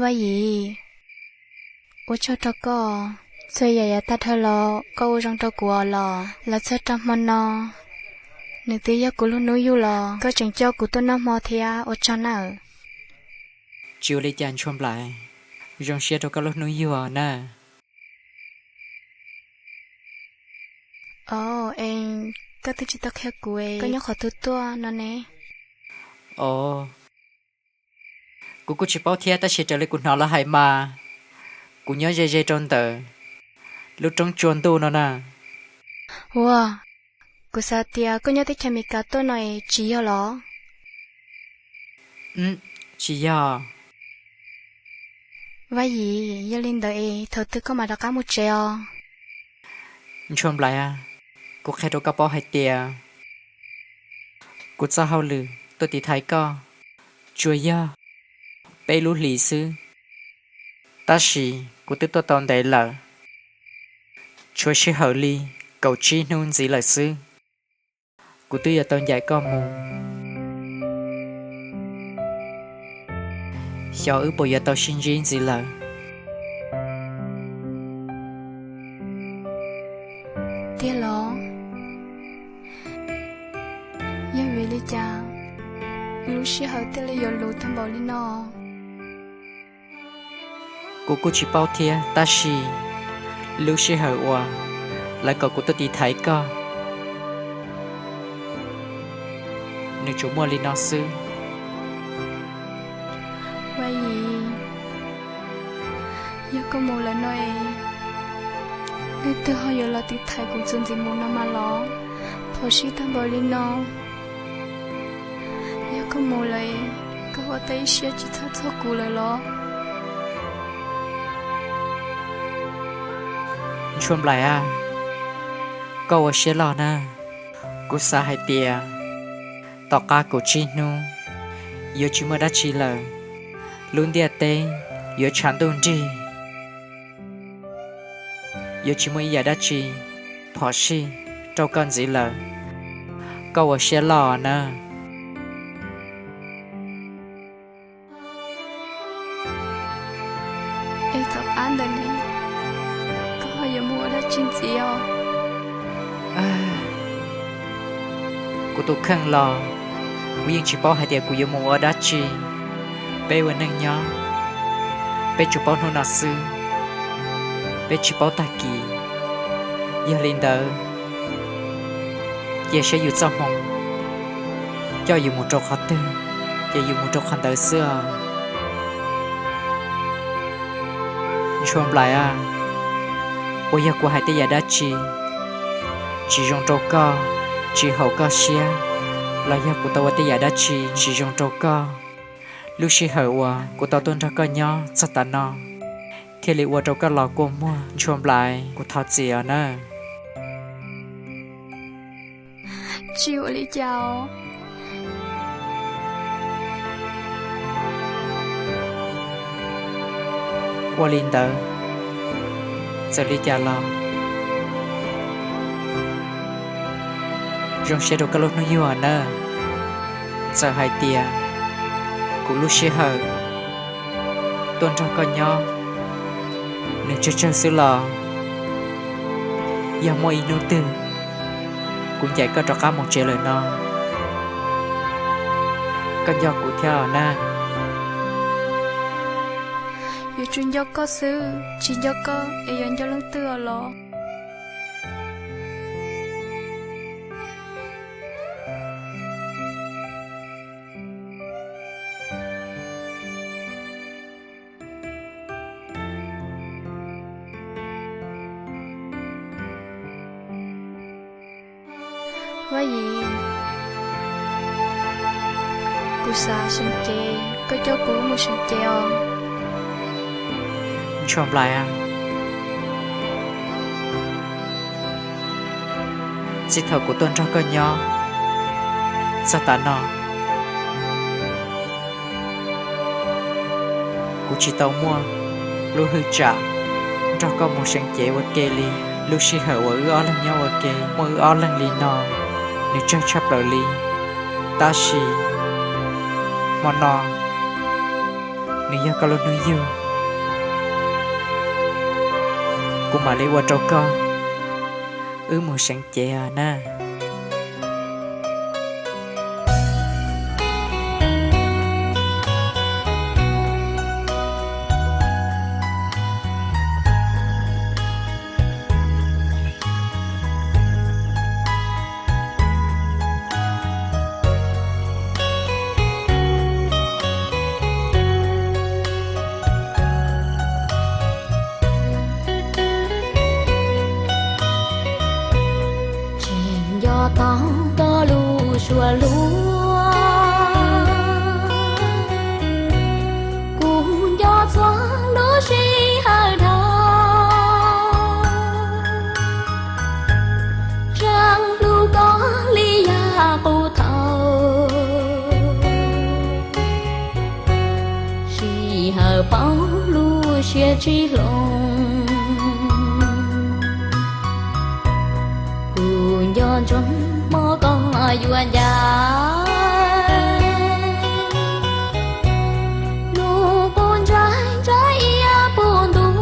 Vaj Yim, ua tsaug rau koj, txhua yam yav tag dhau los koj ua zoo rau kuv os los. Los txog rau hmo no, nws twb yog kuv lub hnub yug los koj tseem coj kuv tuaj noj hmo thiab, ua tsaug nawb. Tsis ua li cas Ntshua Nplaim, zoo siab rau koj lub hnub yug nawb. Os, es koj twb tsis tau qhia kuv, koj nyob qhov twg tuaj no ne? Os, kuv kuj tsis paub thiab, tab sis raws li kuv hnov lawv hais mas kuv nyob ze ze rau ntawm lub roob tsua ntuj no na. Ua, kuv xav tias koj nyob teb chaws Amelikas tuaj no es tsis yog los? Tsis yog. Vaj Yim, yog li ntawd es thaum twg koj mam rov qab mus tsev os? Ntshua Nplaim, kuv qhia rau koj paub hais tias kuv txoj hauj lwm tuaj tiv thaiv koj tsuas yog peb lub hlis xwb, tab sis kuv twb tuaj tau ntev lawm, tshuav sij hawm li kaum tsib hnub ntxiv lawm xwb, kuv twb yuav tau ncaim koj mus. Xyov wb puas yuav tau sib ntsib ntxiv lawm. Tiag los? Yog vim li cas wb lub sij hawm thiaj li yuav luv tag npaum li no? Kuv kuj tsis paub thiab, tab sis lub sij hawm uas lawv kom kuv tuaj tiv thaiv koj, nws tsuas muaj li no xwb. Vaj Yim, yog koj mus lawm no es, leej twg ho yuav los tiv thaiv kuv txuas ntxiv mus no mas los? Phom sij tag npaum li no, yog koj mus lawm, koj ua tau ib siab tsis txhob txog kuv lawm los? Ntshua Nplaim a, koj ua siab loj na. Kuv xav hais tias tom qab kaum tsib hnub yuav tsis muaj dab tsi lawm, lub ntiaj teb yuav tshav ntuj nrig, yuav tsis muaj ib yam dab tsi phom sij rau koj ntxiv lawm. Koj ua siab loj nawb. Es tom qab ntawd ne, koj ho yuav mus ua dab tsi ntxiv os? Kuv tus kheej los kuv yeej tsis paub hais tias kuv yuav mus ua dab tsi. Peb ua neej nyob, peb tsuas paub hnub no xwb, peb tsis paub tag kis. Yog li ntawd, cia saib yus txoj hmoo coj yus mus rau qhov twg, ces yus mus rau qhov ntawd xwb os. Ntshua Nplaim a, puas yog kuv hais tej yam dab tsi tsis zoo rau koj, tsis haum koj siab, los yog kuv tau ua tej yam dab tsi tsis zoo rau koj? Lub sij hawm uas kuv tau tuaj nrog koj nyob txog tav no thiaj li ua rau koj los kua muag, Ntshua Nplaim, kuv thov txim os nawb. Tsis ua li cas os. Ua li ntawd, txawm li cas los zoo siab rau koj lub hnub yug nawb. Txawm hais tias kuv lub sij hawm tuaj nrog koj nyob nws tsawg tsawg xwb los, yog muaj ib hnub twg kuv ncaim koj rov qab mus tsev lawm no, koj nco kuv thiab os nawb. Yuav tsum nco koj xwb, tsis nco koj es yuav nco leej twg os los? Vaj Yim, kuv xav seev cev, koj coj kuv mus seev cev os. Ntshua Nplaim a, txij thaum kuv tuaj nrog koj nyob txog tav no, kuv tsis tau muaj lub hwj tsam nrog koj mus seev cev ua ke li. Lub sij hawm uas wb ob leeg nyob ua ke muaj wb ob leeg li no, nws tsawg tshaj plaws li. Tab sis hmo no nws yog koj lub hnub yug, kuv mam li ua rau koj, wb mus seev cev na. Tseem nco tau koj lub suab hluas, kuv nco txhua lub sij hawm dhau, tseem hlub koj li yam qub thaum, sij hawm paub lub siab tsis hloov. Kuv nco ntsoov hmo koj yuav ncaim, nws quaj ntshai ntshai ib puag ntuj,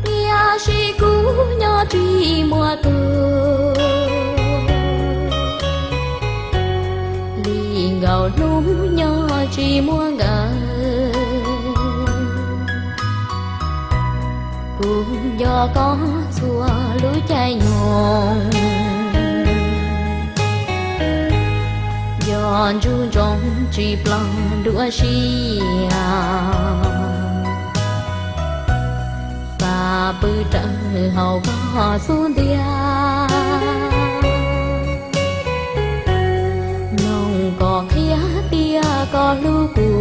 tiam sis kuv nyob tsis muaj tus, li nkaus hnub nyob tsis muaj nkawm. Kuv nco koj txhua lub caij nyoog, nco ntsuj ntsoov tsis ploj dua sij hawm, xav pw rawv hauv koj xub ntiag, mloog koj qhia tias koj hlub kuv.